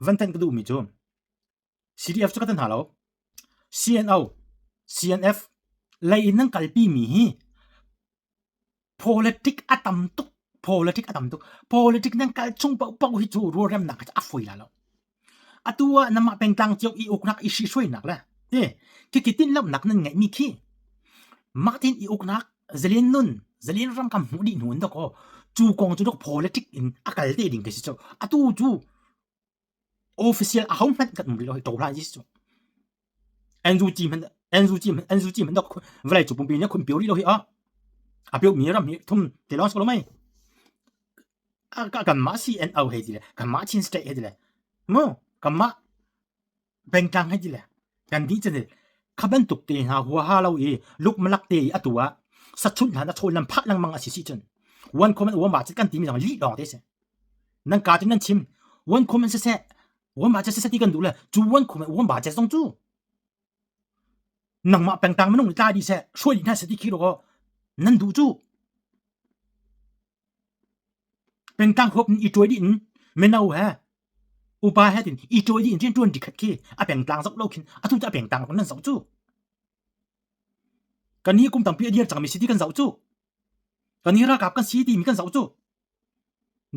Van thanh ka duhmi cu CDF cu ka tan hna lo. CNO, CNF lei in nan kalpi mi hi politic a tam tuk. Politic a tam tuk. Politic nan kal chung paohpaoh hi cu rualremnak hi a fawi la lo. Atu ah namah pengtlang cio i uknak i hrihhruainak le te khikhi tinhlamhnak nan ngeihmi khi mah tin i uknak zalen nun zalen ram kam hmuh dih hnu in dawkaw cu kong cu dok politic in a kal te ding khi si cu atu cu official a ho hmanh kan um rih lo hi to hlah si cu NUG hmanh NUG hmanh NUG hmanh dok vawlei cu pumpi nih khun pio rih lo hi a a pio mi ram hi thum te lawng si ko lo mei A kanmah CNO hei ti le kanmah Chin State hei ti le mu kanmah pengtlang hei ti le kan dih cun kha bantuk te hna huaha lo i lukmalak te i atu ah sachunh hna na chawl nan phah lengmang a si si cun one comment one ba kan timi zong lih lawng te si nan ka cun nan chim one comment siseh one ba siseh ti kan duh le cu one comment one ba zong cu nangmah pengtang minung tla dih seh hruai dih hna seh ti khi ro nan duh cu Pengtlang huap in i ṭuai dih in mino he upa he tin i ṭuai dih in rianṭuan ṭi khat khi a pengtlang zoh lo khin atu cu a pengtlang nan zoh cu. Kan hi kum tampi a dir cangmi si ti kan zoh cu. Kan hi ralkap kan si timi kan zoh cu.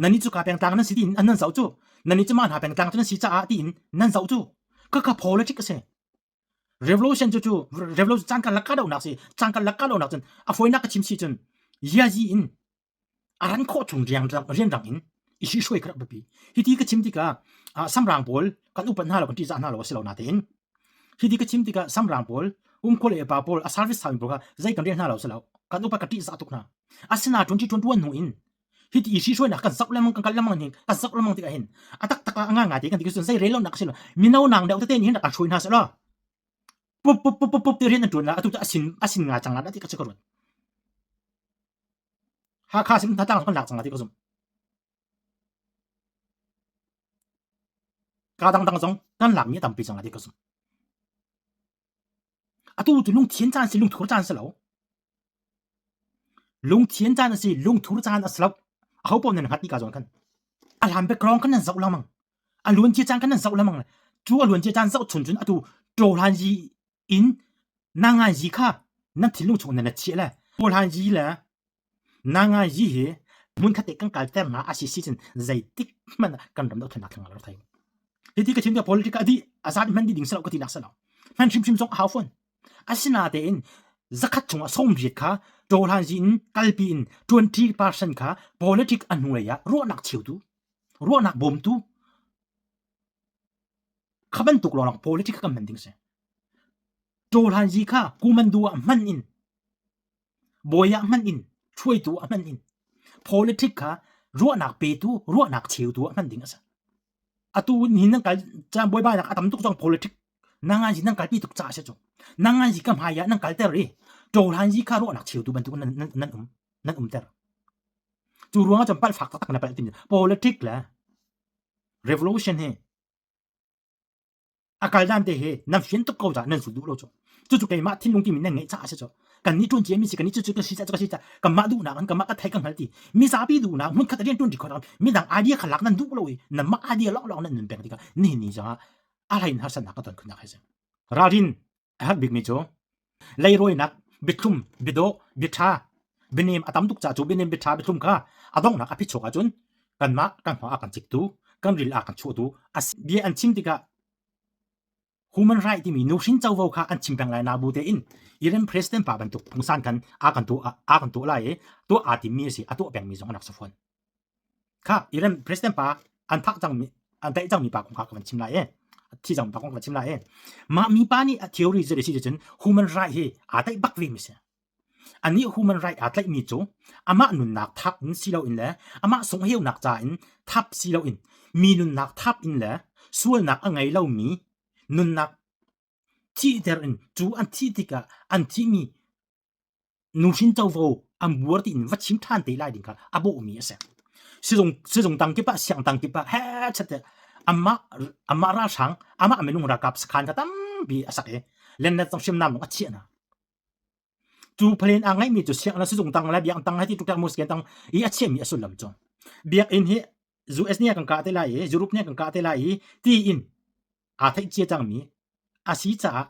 Nan nih cu ka pengtlang nan si tiin an nan zoh cu. Nan nih cu mah hna pengtlang cu nan si caah tiin nan zoh cu. Khakha politic a si. Revolution cu cu revolution caan karlak kahdohnak si caan karlak kahdohnak cun a fawinak ka chim si cun yazi in a ran khawh chung riang rianrang in i hruai kha rak biapi. Hiti ka chim tikah ah samrang pawl kan upat hna lo kan ṭihzah hna lo a si lo natein hiti ka chim tikah samrang pawl umkhua le pa pawl a service sami pawl kha zei kan rel hna lo si lo kan upat ka ṭihzah tuk hna. Asinain 2021 hnu in hiti i hruainak kan zoh lengmang kan kal lengmang hin kan zoh lengmang tikah hin a taktak ah a ngangai te kan ti cun zei rel lonak a si lo mino nang deuh tete nih hin rak kan hruai hna seh law pup pup pup pup pup te rian an ṭuan la atu cu a sin a sin nga cang la ti ka si ka ruat Hakha sin tlang kan lak cang la ti ka zum ka dangdang zong kan lak mi a tampi cang la ti ka zum atu cu lungthin caan si lungthur caan si lo Lungthian caan a si, lungthur caan a si lo. Aho paoh nan hngat nika zawn khan. A hlan background khan nan zoh lengmang. A luancia caan khan nan zoh lengmang. Cu a luancia caan zoh chun cun atu ṭawhlan zi in nangan zi kha nan thinlung chung nan chiah le ṭawhlan zi le nangan zi hi hmunkhat te kan kalter hna a si si cun zeitik hmanh ah kan ram dohthlennak thlang a rak thei. Hiti ka chim tikah politic a dih a zat hman dih ding si lo ka ti nak si lo. Hman hrimhrim zong a hau fawn. Asinatein zakhat chungah 80 kha ṭawhlanzi in kalpi in 20% kha politic a hnulei ah ruahnak cheutu, ruahnak bawmtu kha bantuk lawng politic kha kan hman ding si. Ṭawhlanzi kha kumandu ah hman in, bawi ah hman in, hruaitu ah hman in, politic kha ruahnak petu, ruahnak cheutu ah hman ding a si. Atu nihin nan kal caan buaibainak a tam tuk cang politic nangan zi nan kalpi tuk caah si cu. Nangan zi ka hmai ah nan kalter i ṭawhlan zi kha ruahnak cheutu bantuk nan nan nan um nan umter. Cu ruangah cun palh fak taktak na palh timi politic le revolution hi a kal dan te hi nan fian tuk ko caah nan zul duh lo cu. Cucu keimah thinlung timi nan ngeih caah a si cu. Kannih ṭuan ciami si kannih cucu kan si ca kan si ca kanmah duhnak an kanmah ka thei ka hngal ti mizapi duhnak hmunkhat rian ṭuan ṭi khawh midang idea kha lak nan duh lo i nanmah idea lawnglawng nan nun peng tikah nihin ni zongah a hlei in harsatnak ka ton khunnak hi si. Ralrin a herh bikmi cu leirawinak biathlum biadawh biaṭha bianem a tam tuk caah cu bianem biaṭha biathlum kha a donghnak a phichuak ahcun kanmah kan hma a kan ciktu kan ril a kan chuahtu bia an chim tikah human right timi nuhrin covo kha an chim peng lai na bu tein Iran president pa bantuk pungsan khan a kan tuah a kan tuah lai i tuah aa timmi a si a tuah pengmi zong an rak si fawn kha Iran president pa an thah cangmi an daih cangmi pa kong kha ka van chim lai e thi cang pa kong ka van chim lai e mah mi pa nih a theory cu si cun human right hi aa tlaih bak ve mi si Anih human right aa tlaihmi cu amah nunnak thap in si loin le amah sungheunak ca in thap si loin mi nunnak thap in le sualnak a ngei lomi nunnak thihter in cu an thih tikah an thihmi nuhrin covo an buar tiin va chim ṭhan te lai ding kha a bawhmi a si. Sizung sizung tang kip ah siang tang kip ah he chat amah amah ralhrang amah minung ralkap sakhan kha tampi a sak i lennet zong hriamnam zong a chiah hna. Cu phalen aa ngeihmi cu sianginn sizung tang le biakinn tang he ti tuk mosque tang i a chiahmi a sullam cu biakinn hi US nih a kan kah te lai i Europe nih a kan kah te lai i tiin aa theih cia cangmi a si caah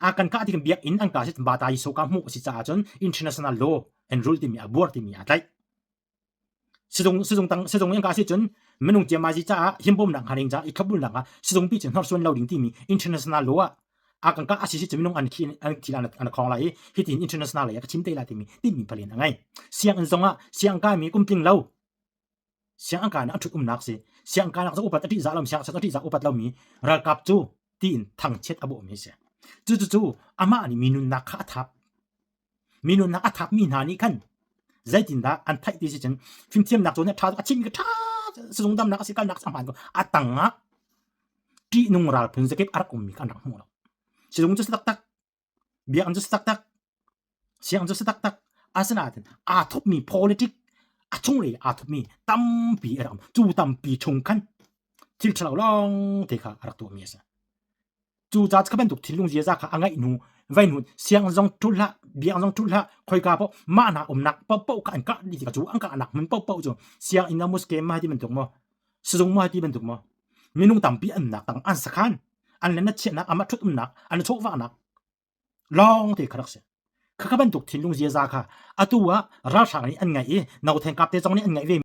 a kan kah tik biakinn an kah si bata yi soka hmuh a si caah cun international law and rule timi a buar timi aa tlaih. Sizung sizung tang sizung in ka si cun minung ciamazi caah himbawmnak hnga ding caah i thlopbulnak ah sizung pi cu hnorsuan lo ding timi international law ah a kan kah a si si cu minung an khi an thi an an khong lai i hitin international lei ah ka chim te lai timi tinhmi palen a ngei. Sianginn zong ah siang kai mi kum tling lo siang kai na an ṭhut umnak si siang kai nak cu upat a ṭihzah lo siang a ṭihzah upat lomi ralkap cu tiin thangchiat a bawhmi si. Cu cu cu amah nih mi nunnak kha a thap. Mi nunnak a thapmi hna nih khan zeitindah an theih ti si cun fimthiamnak cu nih ṭha a chimmi kha ṭha sizung damnak a si kalnak a hmaan ko. A tangah ṭihnung ral phun zakip a rak ummi kha an rak hmuh lo. Sizung cu si taktak, biakinn cu si taktak, sianginn cu si taktak. Asinain aa thupmi politic a chunglei aa thupmi tampi a rak um. Cu tampi chung khan thil ṭhalo lawng te kha a rak tuahmi a si. Cucaah kha bantuk thinlung ziaza kha a ngeih hnu vai hnu sianginn zong ṭul hlah, biakinn zong ṭul hlah, khoika paoh mah hna umnak paohpaoh kha an kah dih tikah cu an kahnak hmun paohpaoh cu sianginn ah mosque ma ti bantuk maw, sizung ma ti bantuk maw, minung tampi an umnak tang an sakhan, an le na chiahnak, amah ṭhut umnak, an chawhvahnak lawng te kha rak si. Khakha bantuk thinlung ziaza kha atu ah ralhrang nih an ngeih i notheng kap te zong nih an ngeih ve.